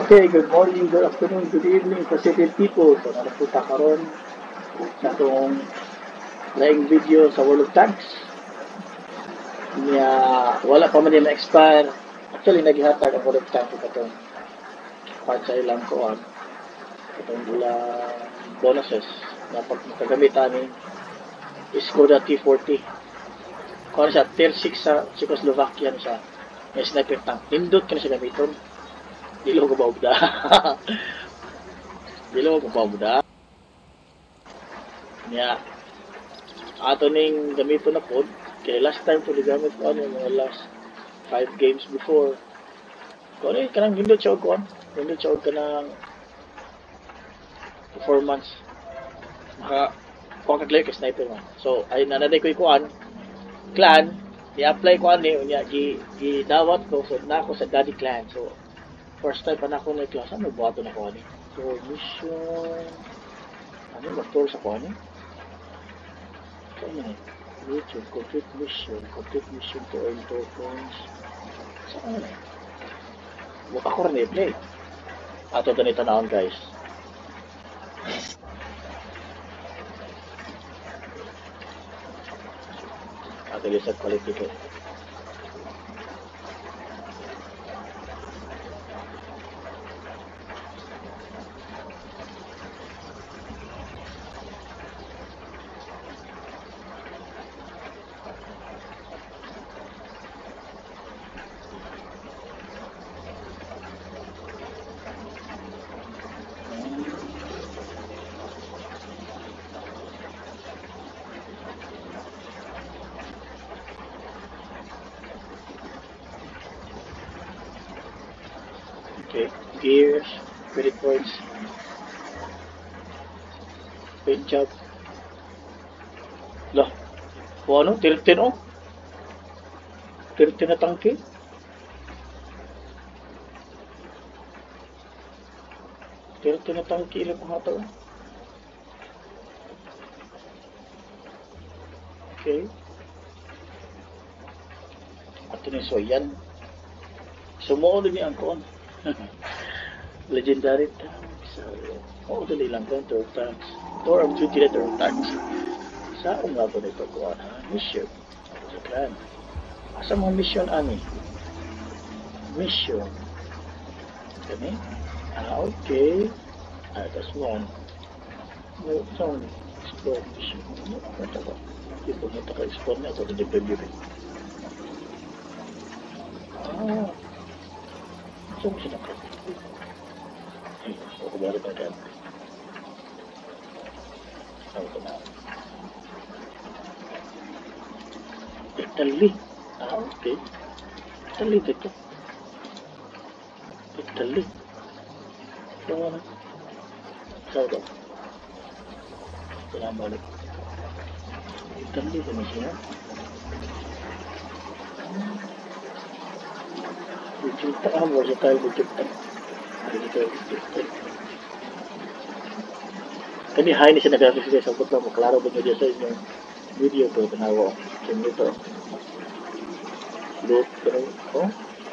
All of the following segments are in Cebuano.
Okay, good morning, good afternoon, good evening, Pacific people. So, narapunta karon sa atong laing video sa World of Tanks. Niya, wala pa man ma-expire. Actually, naghihatag ang World of Tanks katong part sa ilang kuan. Katong ilang bonuses na pag makagamit ani Skoda T40. Kuan siya, tier 6 sa Czechoslovakia siya. May sniper tank. Nindot ka na siya gamiton. Dilo ko ba? Dilo ko ba? Niya, ato ning gamito na pod kay last time ko gigamit ko ano mga last 5 games before. Ko ano kanang nindot siya og kuan, nindot siya og kanang performance. Maka kuan ka kay sniper man. So ay nanaday ko kuan clan, i-apply ko ani unya gi gidawat ko, so na ako sa daddy clan. So first time pa na ako na class, ano buhaton ako ani? So mission, ano mag-tour sa ko ani? Ano ni? YouTube, complete mission to earn tokens. Sa ano ni? Buka ko rin i-play. Ato ganito na guys. Ato sa quality ko. Okay, gears, credit points, paint job. Lah, o ano? 13 oh. 13 na tangke. 13 na tangke ilang mga tao. Okay. Ato ni so yan. Sumuo din ang koon. Legendary tanks. Oh, dali lang ko tour tanks. Tour of duty na tour tanks. Saan nga ba nito kuha na? Mission. Ako sa clan. Asa mga mission ani? Mission. Kani? Ah, okay. Ah, that's one. No, saan? Explore mission. Ano ba? Hindi ko nito ka-explore niya. Ito din preview. Ah. Saan mo siya naka? Ay, ako ba rin agad? Saan ko na? Italy. Ah, okay. Italy dito. Italy. Saan na? Saan ko? Kailangan balik. Italy ba na siya? Bujukta, ah, versatile bujukta. Versatile bujukta. Kani high ni siya nag-graphics guys, sabot lang, maklaro ba nyo sa inyong video ko, tanawa. Kaya ito. Look, pero, oh,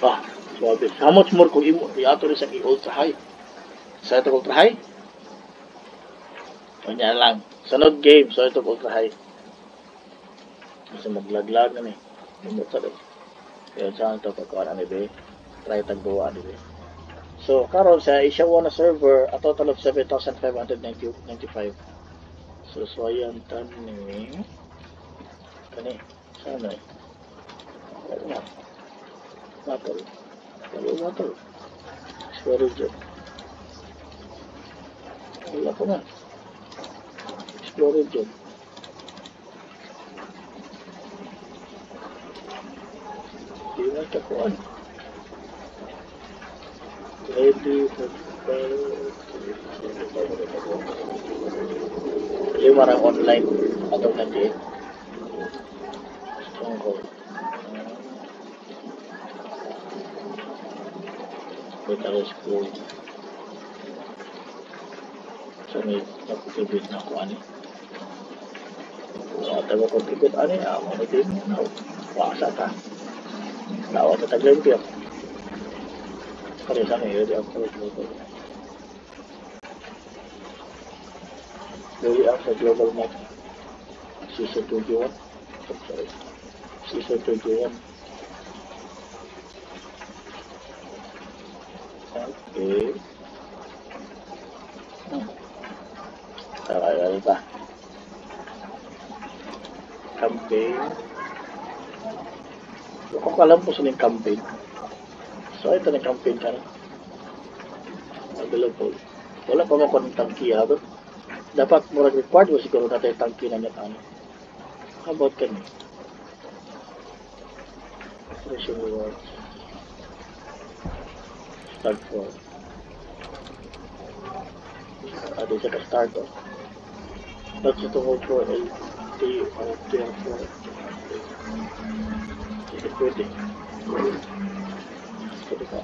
ah, suwabe. How much more kung imo, iato rin siyang i-ultra high. Sa ito ultra high? O niya lang. Sunod game, so ito ultra high. Kasi maglaglag na ni. Lumot sa rin. Kaya saan ito pagkuhan ani be? Try tagbuwa ani be. So karon sa Asia 1 na server, a total of 7,595. So swayan tan ni kani sana eh. Wala. Battle. Wala battle. Explore region. Wala ko na. Explore region. Di man kakuan. Ready for lima orang online atau nanti stronghold. Kita school. So may contribute na ako ani. So atawa contribute ani, ako may team na. Wasa ta. Lawa ta taglang piyak. Kare sa ni ready up for global. Ready up sa global map. Season 21. Oh, sorry. Season 21. Okay. Tara, pa. Campaign. Ako alam po sa ning campaign. So, ito na campaign ka na. Available. Wala pa mo kung tangki ha. Dapat murag required mo siguro natin tangki na niya ano. How about kami? Operation rewards. Start for. Di siya ka-start oh. That's ito hold for LT or TR4. Sige, pwede. Pwede ka.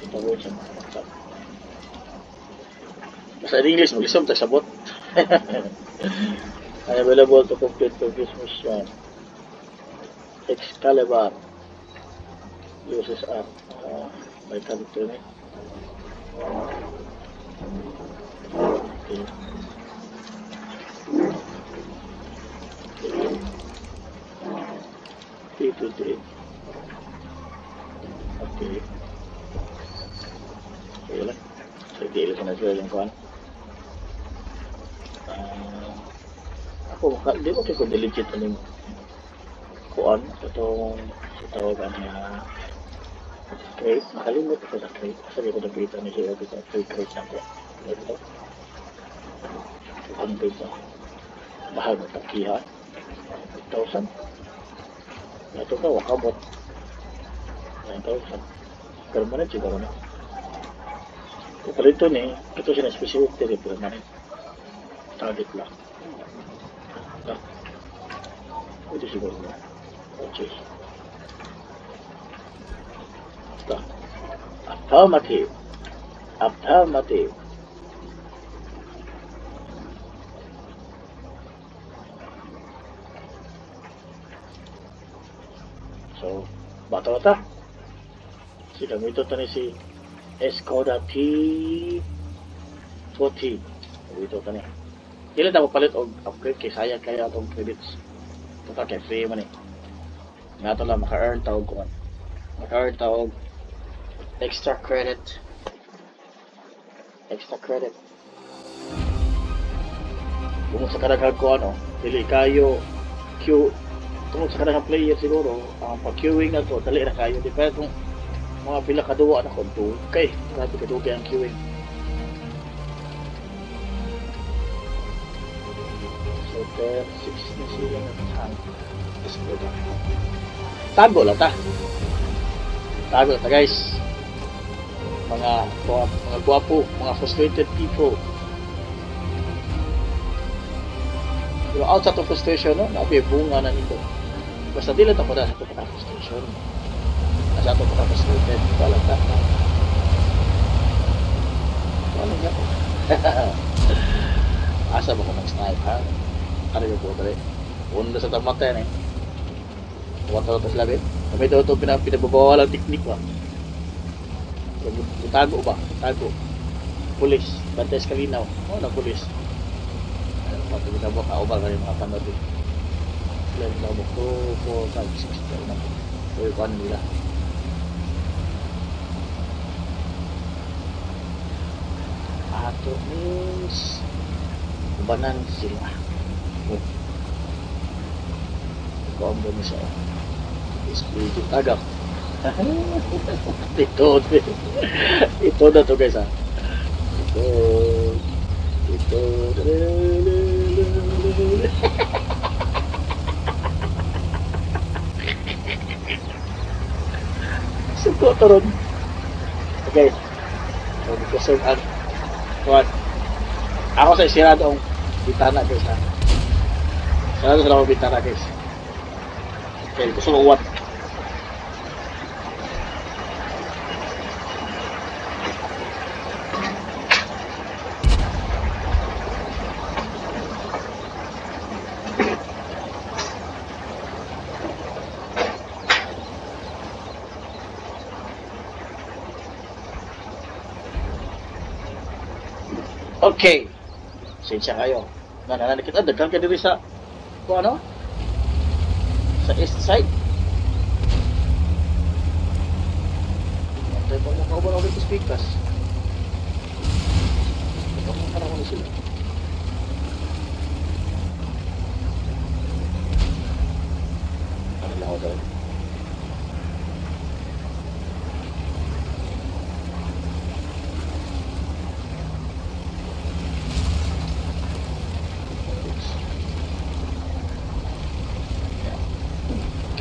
Ito mo siya mga WhatsApp. Basta in English, mag-isam tayo sabot. Available to complete previous mission. Excalibur. USSR. May country ni. Okay. T28. Okay. Okay lang. So, di lang na sila yung kuhan. Ako, di ba kayo legit anong kuhan? Itong sa tawagan niya crate. Nakalimot ako sa crate. Sabi ko na-crate ano siya. Ito free crate na ko. Ito. Complete na. Mahal na takiha. 8,000. Ito ka, wakabot. 9,000. Permanent siguro na. Kung palito ni, ito siya na specific diri permanent. Target lang. Ah. Ito siguro na. Okay. Ito. Affirmative. Affirmative. So, bata-bata. Si gamito to ni si Skoda T40. Gamito to ni. Dili ta palit og upgrade kay sayang kaya atong credits. Total kay free man eh. Nga to lang maka-earn ta og kuan. Maka-earn ta og extra credit. Extra credit. Tungod sa kadaghang kuan oh, dili kayo queue. Tungod sa kadaghang player siguro, ang pag-queuing na to, dali ra kayo. Di pa kung mga pila kaduwa na ko, dugay. Grabe kadugay ang queuing. So, there, 6 na sila na tank. Skoda. Tago lang ta. Tago lang ta, guys. Mga gwapo, mga frustrated people. Pero outside of frustration, no? Nabi, bunga na nito. Basta di lang ako na sa ito pagka-frustration. Nasa ito pagka-frustrated. Wala ta. Wala nga po. Asa ba ko mag-snipe, ha? Ano yung po, dali? Una sa tamata yan, eh. Wala ito sila, eh. Kami ito pinababawalan teknik, ba? Tago ba? Tago. Pulis. Bantes Kalinaw. Oo na, pulis. Pag ginabok, kaubal kayo mga panood eh. Sila yung ginabok, 2, 4, 5, 6, 7, 8. Uy, kuhan nila. Ato means ubanan sila. Oh. Kuhan ba niya siya? Is legit tagak. Ito. Ito na to guys ha. Ito. Ito. Suko to ron. Okay. So, because ang kuwan. Ako sa isirado ang bitana guys ha. Sarado sa akong bitana guys. Okay, gusto ko uwat. Okay. Sensya kayo. Nananalikit. Daghan ka diri sa kung ano? Sa east side. Antay pa mo kauban ulit sa speakers. Ikaw mo sila. Ano lang ako daw?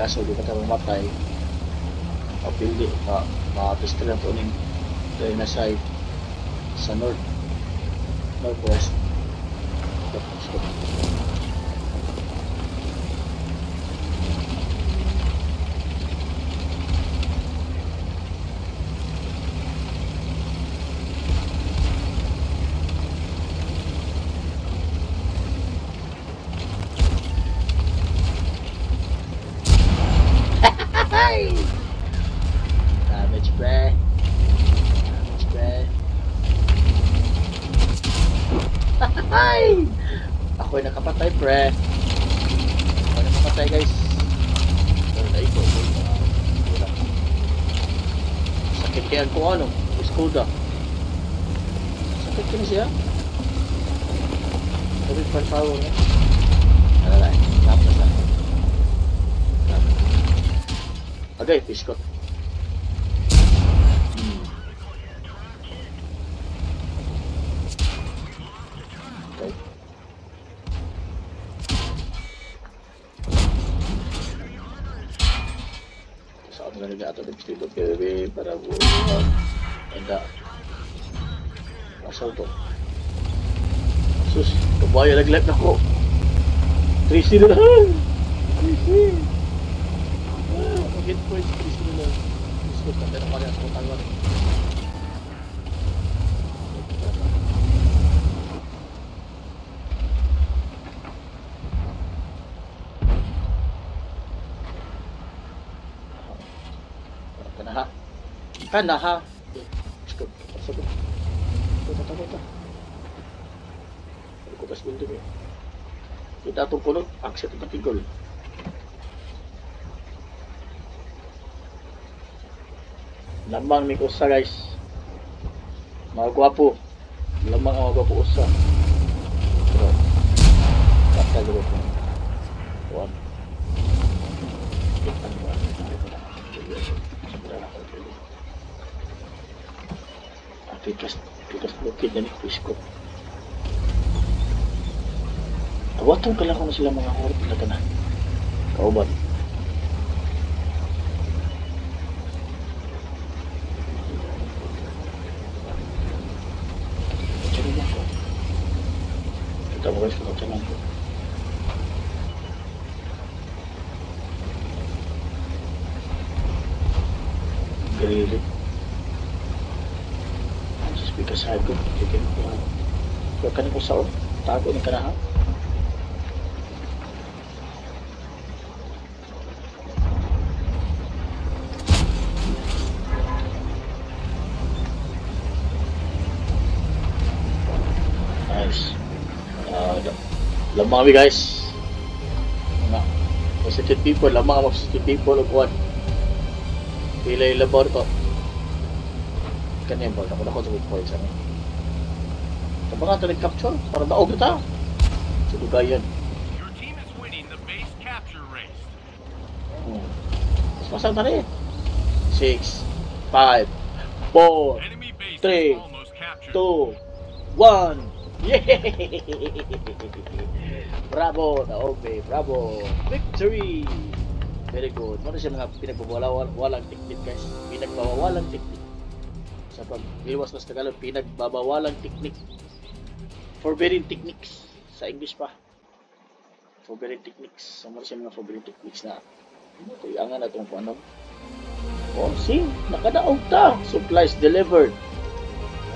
Kaso di pa tayo mamatay. Kapildi, ma-pistol lang ito ning na side sa north, northwest. Stop, stop. Damage, pre. Damage, pre. Ako'y nakapatay, pre. Ako'y nakapatay, guys. Pero ko. Sakit kaya kung ano. Skoda. Sakit kaya siya. Sabi pa power niya. Ano na eh. Tapos na. Okay, biskot. Okay. Saan na nila ato nag-steal of baby para buwan. Enda. Asal to. Sus, kabayo nag-left na ko. 3-0 na. 3-0. Hit points, 3-0 na. Biskot na, pero kaya sa utang lang. Kanaha. Kanaha. Biskot. Pasok. Kota, kota. Kota building eh. Kita itong kulot. Aksit ito tigol. Lamang ni usa, guys. Mga gwapo. Lamang ang mga gwapo usa. Pero basta guro ko. One. Tikas, tikas bukid na ni Pisco. Awatong kala ko na sila mga horot na tanan. Kauban. Kita mo guys, kung lang ko. Grilit. Ang speaker side ko, chicken ko. Kaya kanin ko sa tago ni kanaha. Nice. Lamang kami, guys. Mga positive people, lamang ang positive people og one. Pila yung labaw to. Kanya ba? Ako na ko sa points ano. Ito ba nga ito nag-capture? Para daog na ta. Sa dugayan. Your team is winning the base capture race. Mas masang tani. 6, 5, 4, Enemy base 3, is almost captured. 2, 1. Yay! Bravo, Naomi. Bravo. Victory! Very good. Ano siya mga pinagbabawalang technique, guys? Pinagbabawalang technique. Sa pagliwas mas Tagalog, pinagbabawalang technique. Forbidden techniques. Sa English pa. Forbidden techniques. Ano siya mga forbidden techniques na kuyangan na itong kung ano. Oh, see? Nakadaog ta. Supplies delivered.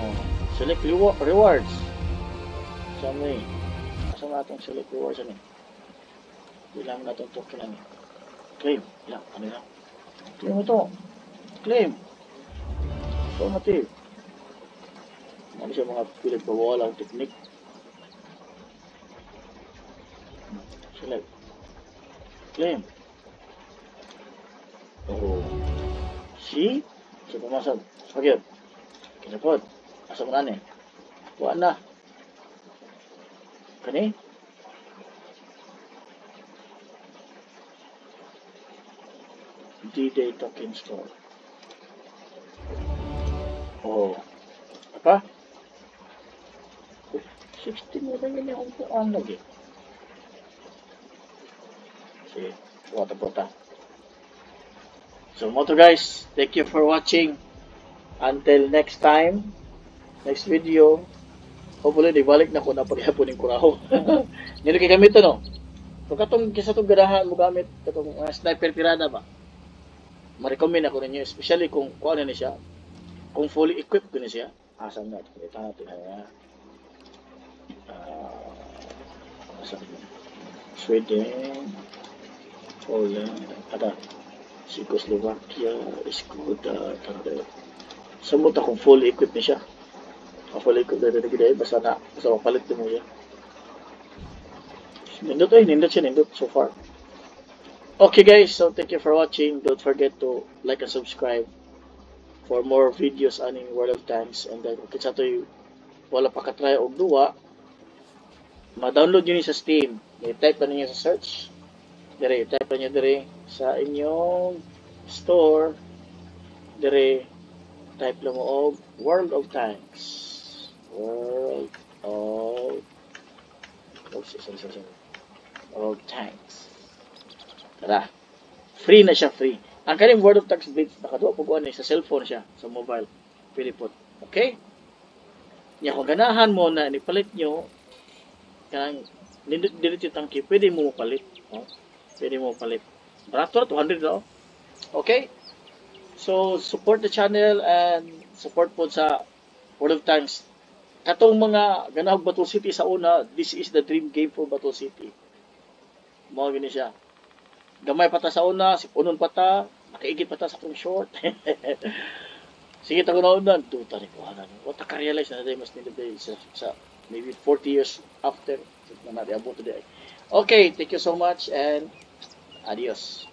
Oh, select rewards. Saan mo eh? Asa na itong select rewards ano eh? Ilang na itong token ano eh? Claim. Ilang? Ano lang? Claim ito. Claim. Informative. Ano siya mga pinagbawalang teknik. Select. Claim. Oh. See? So, pumasok. Pagyot. Kinapod. Asa mo na ni? Wala na. Kani? D-Day token store. Oh. Apa? 16 mo lang yun yung upuan lagi. Sige. Puta-puta. So, moto guys, thank you for watching. Until next time, next video. Hopefully, di balik na ko na paghapon ng kuraho. Nilo kay gamit no? Kung katong kisa tong ganahan mo gamit katong sniper pirada ba? Ma-recommend ako ninyo, especially kung kuan na ni siya, kung fully equipped ko ni siya. Asa na ito natin ha. Asa na? Sweden, Poland, ada Czechoslovakia, Skoda, tanda. Samot akong fully equipped ni siya. Fully equipped na rin basta na, basta mapalit mo siya. Nindot ay, nindot siya, nindot so far. Okay guys, so thank you for watching. Don't forget to like and subscribe for more videos aning World of Tanks. And then, kung kinsa to'y wala pa ka-try og duwa, ma-download nyo ni sa Steam. I-type pa ninyo sa search. Dire, i-type pa niyo dire sa inyong store. Dire, type lang mo og World of Tanks. World of, oh, sorry, sorry, sorry. Of Tanks. Tara. Free na siya, free. Ang kaning World of Tanks Blitz, nakaduwa po ko sa cellphone siya, sa mobile. Pwede po. Okay? Nya kung ganahan mo na nipalit nyo, kanang nindot dili yung tangki, pwede mo palit. Oh? Pwede mo palit. Barato na, 200 na. Oh. Okay? So, support the channel and support po sa World of Tanks. Katong mga ganahog Battle City sa una, this is the dream game for Battle City. Mao gini siya. Gamay pa ta sa una, si punon pa ta, nakaigit pa ta sa kong short. Sige ta kuno na, duta ni ko ana. What ka realize na day mas nindot day sa maybe 40 years after na natin abot today. Okay, thank you so much and adios.